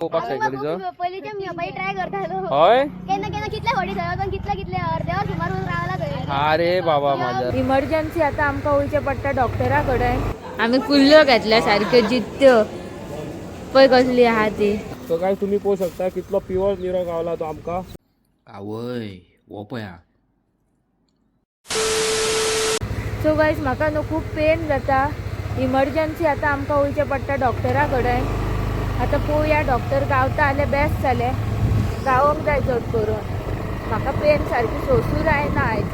पळोवपाक सायकलीचो. पयलींचे पयलीं ट्राय करतालो. हय. केन्ना केन्ना कितले फावटी थंय वचून कितले कितले अर्दे वर सुमार रावला थंय. अरे बाबा माझ्या. इमर्जन्सी आतां आमकां वयचें पडटा डॉक्टरा कडेन. आमी कुल्ल्यो घेतल्या सारक्यो जित्त्यो, पळय कसली आहा ती. तो काय तुम्ही पळोवंक शकता कितलो प्युअर निरो गावला तो आमकां. आवय हो पया. सो गायज म्हाका न्हू खूब पेन जाता. इमर्जन्सी आतां आमकां वयचें पडटा डॉक्टरा कडेन. आतां पळोवया डॉक्टर गावता जाल्यार बेस्ट जालें. गावोंक जाय चड करून, म्हाका पेन सारकी सोंसूं जायना आयज.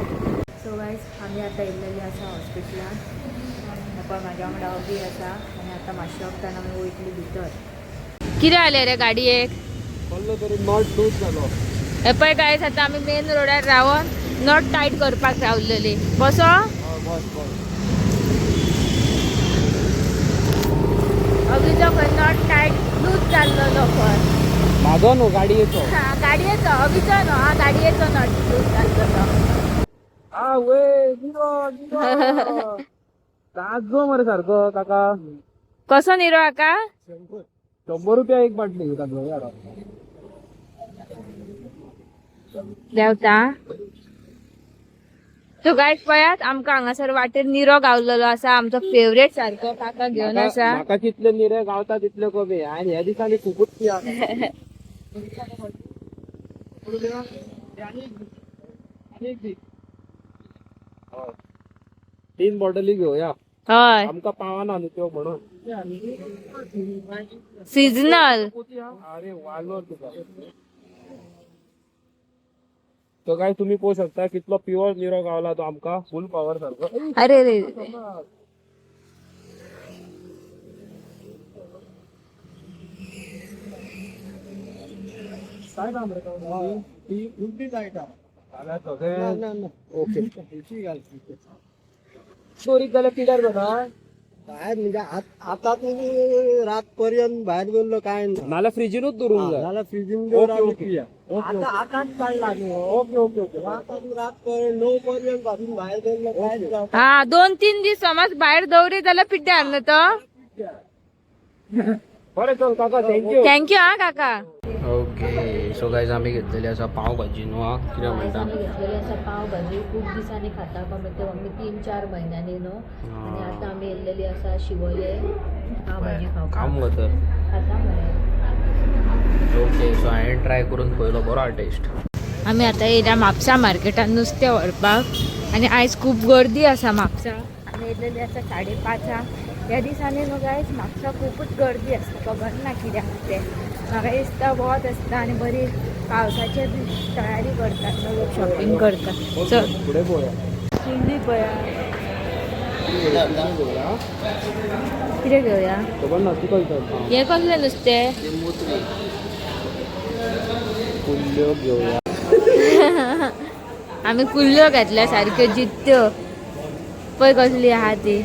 सो गायज आमी आतां येयल्लेली आसा हॉस्पिटलान. पळय म्हाज्या वांगडा अबी आसा आनी आतां मातशें वखदान आमी वयतली भितर. कितें जालें रे गाडयेक? कसलो तरी not loose जालो. हे पळय गायज आतां आमी मेन रोडार रावन नट टायट करपाक रावलेली. बसो. हय, बस बस. अभिचो खंय नट टायट लूज जाल्लो खंय. म्हाजो न्हू, गाडयेचो. हा, गाडयेचो अभिचो न्हू, हा गाडयेचो नट लूज जाल्लो. आवय निरो निरो ताजो मरे सारको काका. कसो निरो काका? 100 रुपया एक बाटली ताजो यार. देंवता. सो गायज पळयात आमकां हांगासर वाटेर निरो गावलेलो आसा, आमचो फेवरेट सारको काका घेवन आसा. म्हाका जितले निरे गावता तितले कमी आणि ह्या दिसांनी खुबूच पिया. तीन बॉटली घेवया. हय. आमकां पावना न्हू त्यो म्हणून. सिजनल. अरे वालो तुका. तो काय तुम्ही पळोवंक शकता कितलो प्युअर निरो गावला तो आमकां, फुल पावर सारको. अरे रे रे. काय काम रे? ओके, चोरीक जाल्यार पिड्यार जाता. भायर म्हणजे आता तुम्ही रातपर्यंत भायर दवरलो काय ना. नाल्यार फ्रिजीनूच दवरूंक जाय. जाल्यार फ्रिजीन दवर ओके, आनी ओके. पिया. ओके. आता आतांच काडला न्हू. ओके ओके ओके आता तूं रातपर्यंत 9 पर्यंत पासून भायर दवरलो काय जावपा. हा, 2-3 दीस समज भायर दवरी जाल्यार पिड्ड्यार न्हू तो. बरें चल काका, thank you. Thank you हा काका. ओके सो गायज आमी घेतलेली आसा पाव भाजी न्हू हा, कितें म्हणटा? आमी घेतलेली आसा पाव भाजी. खूब दिसांनी खाता कमीत कमी 3-4 म्हयन्यांनी न्हू. आनी आतां आमी येयल्लेली आसा शिवोले पाव भाजी खावपाक. काम गो तर. खाता मरे. ओके सो हांवें ट्राय करून पळयलो, बरो आहा टेस्ट. आमी आतां येयल्या म्हापसा मार्केटान नुस्तें व्हरपाक आनी आयज खूब गर्दी आसा म्हापसा. आमी येयलेली आसा 5:30. ह्या दिसांनी न्हू गायज म्हापसा खुबूच गर्दी आसता, खबर ना कित्याक तें. म्हाका दिसता वत आसता आनी बरी पावसाची बी तयारी करतात न्हू लोक, शॉपिंग करतात. चल. फुडें पळोवया. कुल्ली पळया. कितें घेवया? खबर ना तुका विचारता. हें कसलें नुस्तें? कुल्ल्यो घेवया. आमी कुल्ल्यो घेतल्या सारक्यो जित्त्यो, पळय कसली आहा ती.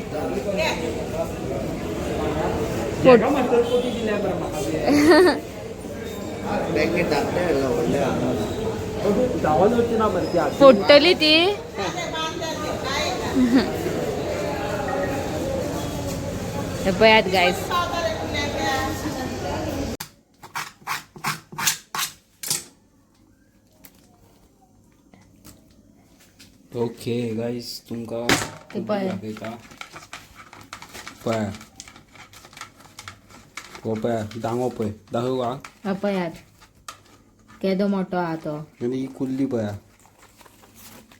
धांवन वचची ना मरे ती आत. फोडटली ती. हे पळयात गायस. ओके गायज तुमकां ते पळय. दाखयता पळय, हो पळय दांगो पळय, दाखोवं का? हा पळयात केदो मोठो आहा तो. आनी ही कुल्ली पळया.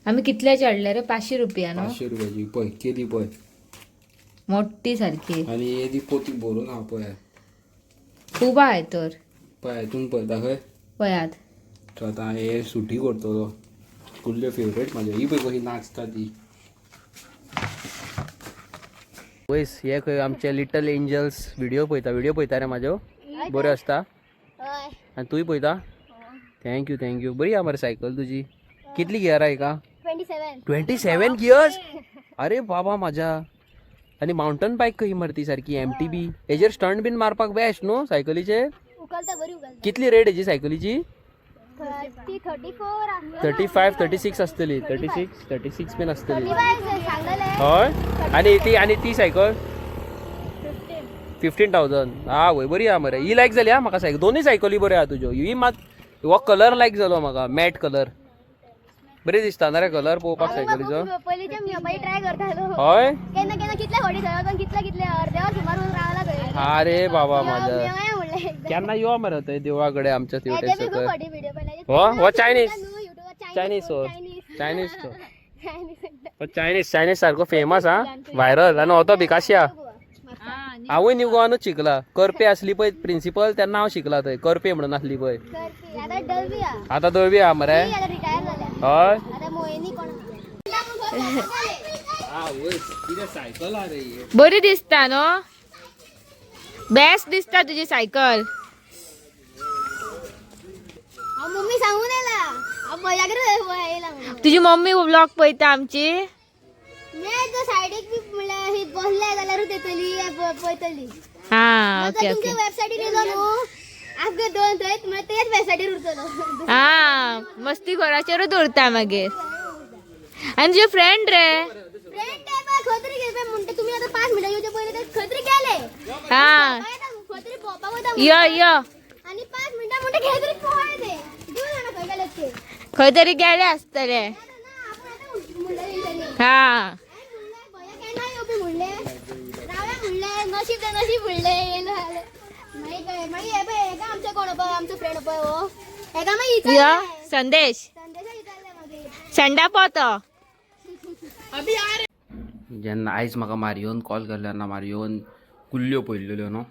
आमी कितल्याची हाडले रे? 500 रुपया न्हू? 500 रुपयाची पळय केली पळय. मोठी सारकी. आनी येदी पोती भरून आहा पळय. खूब आहाय तर. पळय हितून पळय, दाखय. पळयात. सो आतां हे सुटी करतलो. कुल्ल्यो फेवरेट म्हाज्यो. ही पळय कशी नाचता ती. वयस हे खंय आमचे लिटल एंजल्स व्हिडिओ पळयता. व्हिडिओ पळयता रे म्हाज्यो? बऱ्यो आसता. हय. आनी तूंय पळयता? Thank you thank you. बरी आहा मरे सायकल तुजी. कितली गियर आहा हिका? 27. 27 गियर्स? अरे बाबा म्हाज्या. आनी मावंटन बायक खंय मरे ती सारकी MTB. हेजेर स्टंट बीन मारपाक बेस्ट न्हू सायकलीचेर. उखलता, बरी उखलता. कितली रेट हेजी सायकलीची? ती 34. 35 36 आसतली. 36 36 बीन आसतली. 35 सांगलें. हय. आनी ती, आनी ती सायकल 15,000. हा वय बरी आहा मरे. ही लायक जाली हा म्हाका सायकल. दोनूय सायकली बऱ्यो आहा तुज्यो. ही मात हो कलर लायक जालो म्हाका, मॅट कलर. बरी दिसता ना रे कलर पळोवपाक सायकलीचो. पयलींचे मी ट्राय करतालो. हय. केन्ना केन्ना कितले फावटी थंय वचून कितले कितले अर्द्यावर सुमार रावला थंय. अरे बाबा माझ्या. मेवया म्हणलें एकदां. केन्ना यो मरे थंय देवळा कडेन आमच्या हेजे तेवटेन बी खूप सकयल. फावटी व्हिडिओ पळयला. हो हो चायनीज. युट्यूबार. चायनीज हो. चायनीज. चायनीज तो. चायनीज. चायनीज चायनीज सारको फेमस हा व्हायरल. आनी हो तो भिकाशिया. हांवूय न्यू गोवानूच शिकला. करपे आसली पळय प्रिंसिपल तेन्ना हांव शिकला थंय. करपे म्हणून आसली पळय. करपी आतां डल्बी आ. आतां दळवी आहा मरे. ती आतां रिटायर जाल्या. हय. आतां मोहिनी कोण. सायकल आ रे. बरी दिसता न्हू, बेस्ट दिसता तुजी सायकल. हांव मम्मी सांगून येयला, हांव म्हज्या कडेन येयला म्हणून. तुजी मम्मी व्लॉग पळयता आमची. मी सायडीक बी म्हणल्यार अशी बसले जाल्यारूच येतली पळयतली. हा, ओके. तुमच्या ओके. वेबसायटीर येयलो न्हू आमकां दोन थंयच म्हळ्यार तेच वेबसायटीर उरतलो. हा, मस्ती घराचेरूच उरता मागीर. आनी तुजे फ्रेंड रे? फ्रेंड खंय तरी गेले म्हणटा तुमी आतां 5 मिनटां येवचे पयलीं ते खंय तरी गेले. हा. खंय तरी भोंवपाक वयता. यो यो. आनी 5 मिनटां म्हणटा खंय तरी पळय ते देव जाणा खंय गेले ते. खंय तरी गेले आसतले. ना आपूण आतां म्हणलें तेंच्यांनी. हा. हांवें म्हणलें भया केन्ना येवपी म्हणलें राव्या म्हणलें नशीब तें नशीब म्हणलें येयलो जाल्यार. मागीर कळ्ळें. मागीर हे पळय हेका आमचो कोण पळय आमचो फ्रेंड पळय हो हेका मागीर यो विचारलें. संदेश. संदेशा विचारलें मागीर. संडा पोतो. जेन्ना आयज म्हाका मारियोन कॉल केल्लो तेन्ना मारियोन कुल्ल्यो पळयल्ल्यो न्हू,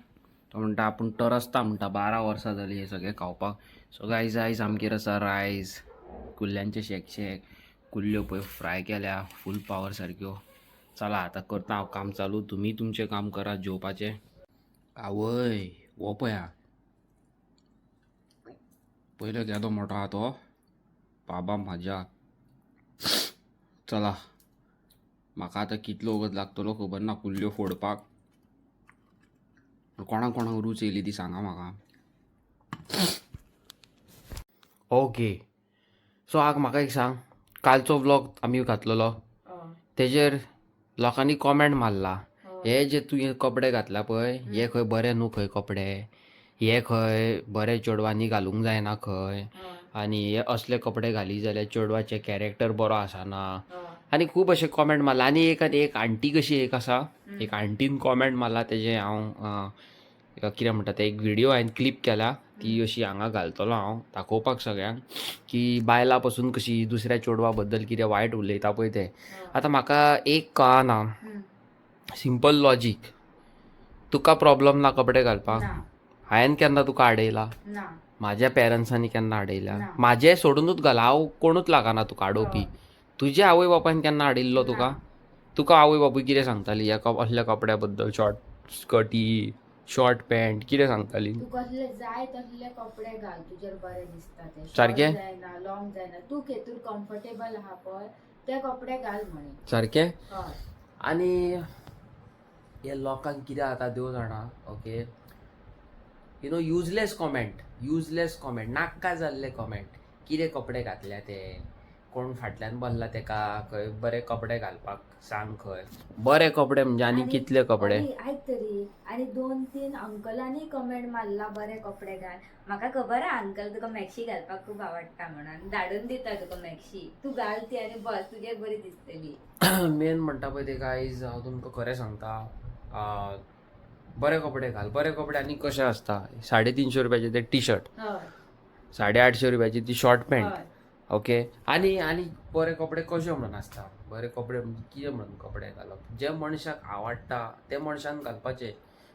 तो म्हणटा आपूण तरसता म्हणटा, 12 वर्सां जालीं हें सगळें खावपाक. सो गायज आयज आमगेर आसा रायस, कुल्ल्यांचे शेक शेक, कुल्ल्यो पळय फ्राय केल्या फूल पावर सारक्यो. चला आतां करता हांव काम चालू, तुमी तुमचें काम करा जेवपाचें. आवय हो पळया पयलो केदो मोठो आहा तो बाबा म्हाज्या. चला म्हाका आतां कितलो वगत लागतलो खबर ना कुल्ल्यो फोडपाक. कोणाक कोणाक रूच येयली ती सांगा म्हाका. ओके सो आग म्हाका एक सांग, कालचो व्लॉग आमी घातलेलो तेजेर लोकांनी कॉमेंट मारला, हे जे तुवें कपडे घातला पळय हे खंय बरे न्हू, खंय कपडे हे खंय बरे चेडवांनी घालूंक जायना खंय, आनी हे असले कपडे घाली जाल्यार चेडवाचें कॅरेक्टर बरो आसना, आनी खूब अशे कॉमेंट मारला. आनी एक आनी एक आंटी कशी एक आसा, एक आंटीन कॉमेंट मारला तेजे हांव कितें म्हणटा ते एक व्हिडियो हांवें क्लिप केल्या, ती अशी हांगा घालतलो हांव दाखोवपाक सगळ्यांक की बायलां पसून कशी दुसऱ्या चेडवा बद्दल कितें वायट उलयता पळय तें. आतां म्हाका एक कळना, सिंपल लॉजीक, तुका प्रॉब्लम ना कपडे घालपाक? हांवें केन्ना तुका आडयला? म्हाज्या पेरंट्सांनी केन्ना आडयला? म्हाजें सोडुनूच घाल, हांव कोणूच लागना तुका आडोवपी. तुज्या आवय बापायन केन्ना आडयल्लो तुका? तुका आवय बापूय कितें सांगताली ह्या असल्या कपड्या बद्दल, शॉर्ट स्कर्टी, शॉर्ट पॅन्ट कितें सांगताली? तू कसले जाय तसले कपडे घाल, तुजेर बरे दिसता ते. सारकें? जायना, लॉंग जायना, तूं खेतूर कम्फर्टेबल आहा पळय ते कपडे घाल म्हणे. सारकें. हय. आनी हे लोकांक कितें जाता देव जाणा. Okay, you know, useless comment, useless comment, नाका जाल्ले कॉमेंट. कितें कपडे घातल्या ते, कोण फाटल्यान बसला तेका खंय बरे कपडे घालपाक सांग, खंय बरे कपडे म्हणजे आनी कितले कपडे. आयक तरी, आनी 2-3 अंकलांनी कमेंट मारला बरे कपडे घाल. म्हाका खबर आहा अंकल तुका मॅक्सी घालपाक खूब आवडटा म्हणून धाडून दिता तुका मॅक्सी, तूं घाल ती आनी बस, तुजेर बरी दिसतली. मेन म्हणटा पळय ते गायज, हांव तुमकां खरें सांगता, बरे कपडे घाल. बरे कपडे आनी कशे आसता, 350 रुपयाचे ते टी शर्ट, हय. 850 रुपयाची ती शॉर्ट पॅन्ट. हय. ओके, आनी आनी बरे कपडे कशे म्हणून आसता, बरे कपडे म्हणजे कितें म्हणून कपडे घालप, जे मनशाक आवडटा ते मनशान घालपाचे.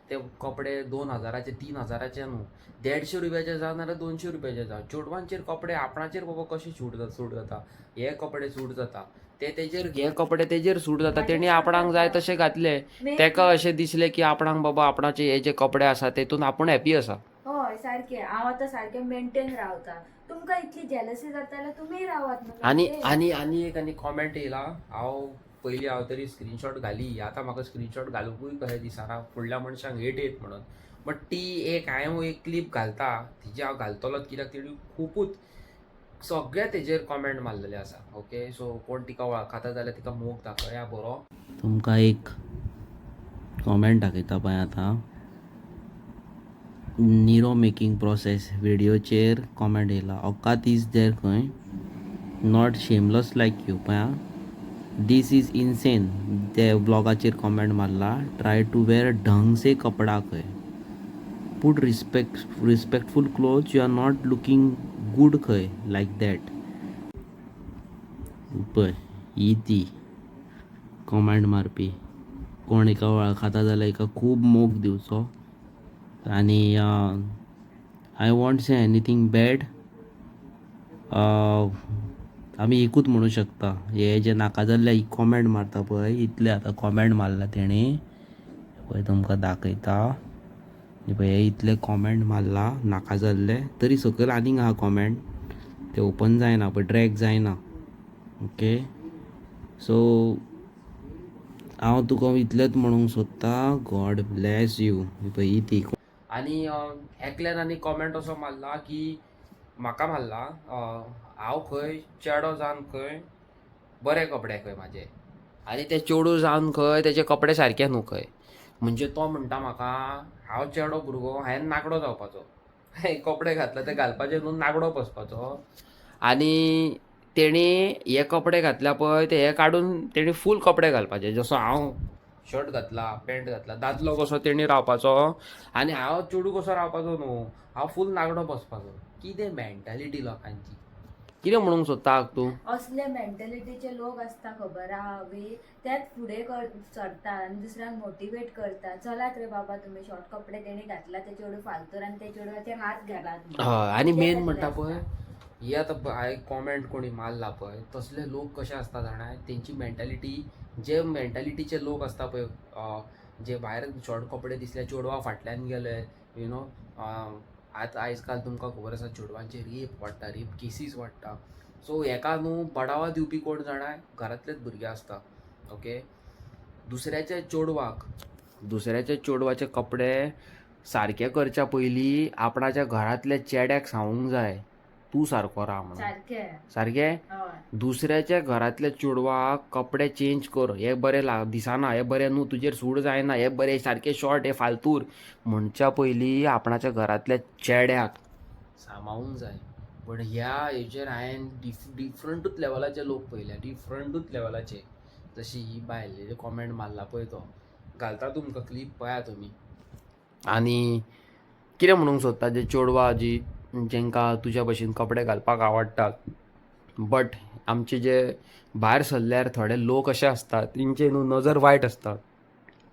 ते कपडे 2000चे 3000चे न्हू, 150 रुपयाचे जावं नाल्यार 200 रुपयाचे जावं. चेडवांचेर कपडे आपणाचेर बाबा कशे सूट जाता, हे कपडे सूट जाता ते तेजेर, हे कपडे तेजेर सूट जाता, तेणी आपणाक जाय तशे घातले, तेका अशें दिसलें की आपणाक बाबा आपणाचे हे जे कपडे आसा तेतून आपूण हॅपी आसा. हय सारकें, हांव आतां सारकें मेंटेन रावता, तुमकां इतली जेलसी जाता जाल्यार तुमी रावात न्हू. आनी आनी आनी एक आनी कॉमेंट येयला, हांव पयलीं हांव तरी स्क्रिनशॉट घाली, आतां म्हाका स्क्रिनशॉट घालुंकूय कशें दिसना फुडल्या मनशांक हेट येत म्हणून, बट ती एक हांवें एक क्लिप घालता, तिजी हांव घालतलोच कित्याक तेणी खुबूच सगळे तेजेर कॉमेंट मारलेले आसा. ओके, सो कोण तिका वळखता जाल्यार तिका मोग दाखया बरो. तुमकां एक कॉमेंट दाखयता पळय आतां. निरो मेकिंग प्रोसेस व्हिडियोचेर कॉमेंट येयला. औकात is there खंय, not shameless like you. पळय आं, this is insane. ते ब्लॉगाचेर कॉमेंट मारला, ट्राय टू वेर ढंग से कपडा खंय, put respectful clothes, you are not looking good खंय लायक that. पळय ही ती कॉमेंट मारपी. कोण हिका वळखता जाल्यार हिका खूब मोग दिवचो. आनी I won't say anything bad. आमी एकूच म्हणू शकता, हे जे नाका जाल्ले कॉमेंट मारता पळय, इतले आतां कॉमेंट मारला तेणी. पळय तुमकां दाखयता, हे पळय, हे इतले कॉमेंट मारला नाका जाल्ले. तरी सकयल आनीक आहा कॉमेंट, ते ओपन जायना पळय, ड्रॅग जायना. ओके, सो हांव तुका इतलेंच म्हणूंक सोदता, गॉड ब्लॅस you. ही पळय ही ती. आनी एकल्यान आनी कॉमेंट असो मारला की म्हाका मारला, हांव खंय चेडो जावन खंय बरे कपडे खंय म्हाजे, आनी ते चेडूं जावन खंय तेजे कपडे सारके न्हू खंय. म्हणजे तो म्हणटा म्हाका, हांव चेडो भुरगो, हांवें नागडो जावपाचो, हांवें कपडे घातले ते घालपाचे न्हू, नागडो बसपाचो. आनी तेणी हे कपडे घातल्या पळय, ते हे काडून तेणी फूल कपडे घालपाचे. जसो हांव शर्ट घातला, पॅन्ट घातला, दादलो कसो तेणी रावपाचो, आनी हांव चेडूं कसो रावपाचो न्हू, हांव फूल नागडो बसपाचो. कितें मेंटालिटी लोकांची, कितें म्हणूंक सोदता तूं? असले मेंटलिटीचे लोक आसता खबर आहा बी, त्यात फुडें सरता आनी दुसऱ्यांक मोटिवेट करता, चलात रे बाबा तुमी शॉर्ट कपडे तेणी घातला ते चेडूं फालतूर आनी ते चेडवाचेर हात घालात. हय, आनी ते मेन कसले म्हणटा आसता? पळय, हे आतां हांवें कॉमेंट कोणी मारला पळय, तसले लोक कशे आसता जाणा, तेंची मेंटालिटी, जे मेंटालिटीचे लोक आसता पळय, जे भायर शॉर्ट कपडे दिसले चेडवा फाटल्यान गेले, you know. आतां आयज काल तुमकां खबर आसा, चेडवांचे रेप वाडटा, रेप केसीस वाडटा. सो हेका न्हू बडावा दिवपी कोण जाणा, घरांतलेच भुरगे आसता. ओके, दुसऱ्याच्या चेडवाक, दुसऱ्याच्या चेडवाचे कपडे सारके करच्या पयलीं आपणाच्या घरांतल्या चेड्याक सांगूंक जाय, तूं सारको राव म्हणून. सारकें. सारकें. हय. दुसऱ्याच्या घरांतल्या चेडवाक कपडे चेंज कर, हे बरे दिसना, हे बरे न्हू, तुजेर सूट जायना, हे बरे सारके शॉर्ट, हे फालतूर म्हणच्या पयलीं आपणाच्या घरांतल्या चेड्याक सांबाळूंक जाय. पण ह्या हेजेर हांवें डिफरंटूच लेवलाचे लोक पळयल्या, डिफरंटूच लेवलाचे. जशी ही बायल कॉमेंट मारला पळय, तो घालता तुमकां क्लीप, पळया तुमी. आनी कितें म्हणूंक सोदता, जे चेडवां जी जेंकां तुज्या भशेन कपडे घालपाक आवडटात, बट आमचे जे भायर सरल्यार थोडे लोक अशे आसतात तेंचे न्हू नजर वायट आसता,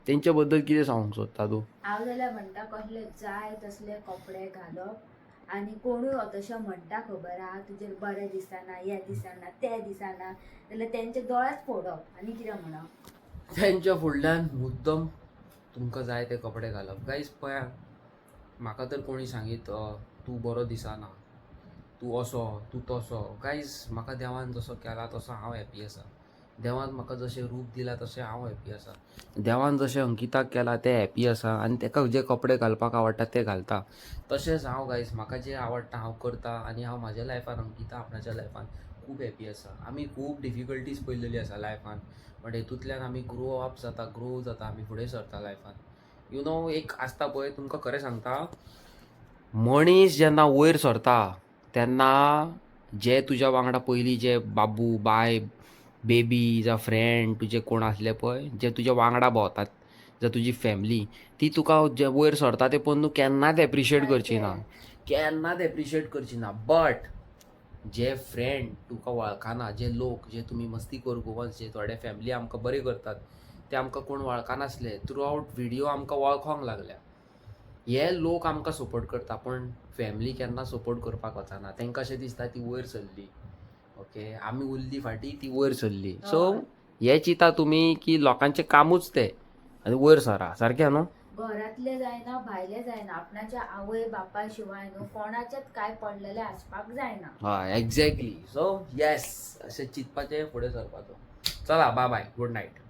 तेंचे बद्दल कितें सांगूंक सोदता तूं? हांव जाल्यार म्हणटा, कसले जाय तसले कपडे घालप आनी कोणूय तशें म्हणटा खबर आहा, तुजेर बरें दिसना, हें दिसना, तें दिसना जाल्यार तेंचे दोळेच फोडप आनी कितें म्हणप. तेंच्या फुडल्यान मुद्दम तुमकां जाय ते कपडे घालप. गायज पळया, म्हाका तर कोणी सांगीत तूं बरो दिसना, तूं असो, तूं तसो, गायज म्हाका देवान जसो केला तसो हांव हॅपी आसा. देवान म्हाका जशें रूप दिलां तशें हांव हॅपी आसा. देवान जशें अंकिताक केलां तें हॅपी आसा, आनी तेका जे कपडे घालपाक आवडटा ते घालता. तशेंच हांव गायज, म्हाका जें आवडटा हांव करता, आनी हांव म्हाज्या लायफान, अंकिता आपणाच्या लायफान खूब हॅपी आसा. आमी खूब डिफिकल्टीज पळयलेली आसा लायफान, बट हेतूंतल्यान आमी ग्रो अप जाता, ग्रो जाता, आमी फुडें सरता लायफान. You know, एक आसता पळय, तुमकां खरें सांगता, मनीस जेन्ना वयर सरता तेन्ना जे तुज्या वांगडा पयलीं जे बाबू बाय बेबी जावं फ्रेंड तुजे कोण आसले पळय, जे तुज्या वांगडा भोंवतात, जावं तुजी फॅमिली, ती तुका जे वयर सरता ते पळोवन तूं केन्नाच एप्रिशिएट करची ना, केन्नाच एप्रिशिएट करची ना. बट जे फ्रेंड तुका वळखना, जे लोक जे तुमी मस्ती कर गोवन्स, जे थोडे फॅमिली आमकां बरे करतात, ते आमकां कोण वळखनासले, थ्रू आवट व्हिडियो आमकां वळखोंक लागल्या. हे लोक आमकां सपोर्ट करता, पण फॅमिली केन्ना सपोर्ट करपाक वचना. तांकां अशें दिसता ती वयर सरली, ओके, आमी उरली फाटीं, ती वयर सरली. सो हे चिंता तुमी की लोकांचें कामूच तें, आनी वयर सरा, सारकें न्हू? घरांतले जायना, भायले जायना, आपणाच्या आवय बापाय शिवाय न्हू कोणाचेच कांय पडलेलें आसपाक जायना. हय, एग्जॅक्टली. सो येस, अशें चिंतपाचें, फुडें सरपाचो. चला, बाय बाय, गूड नायट.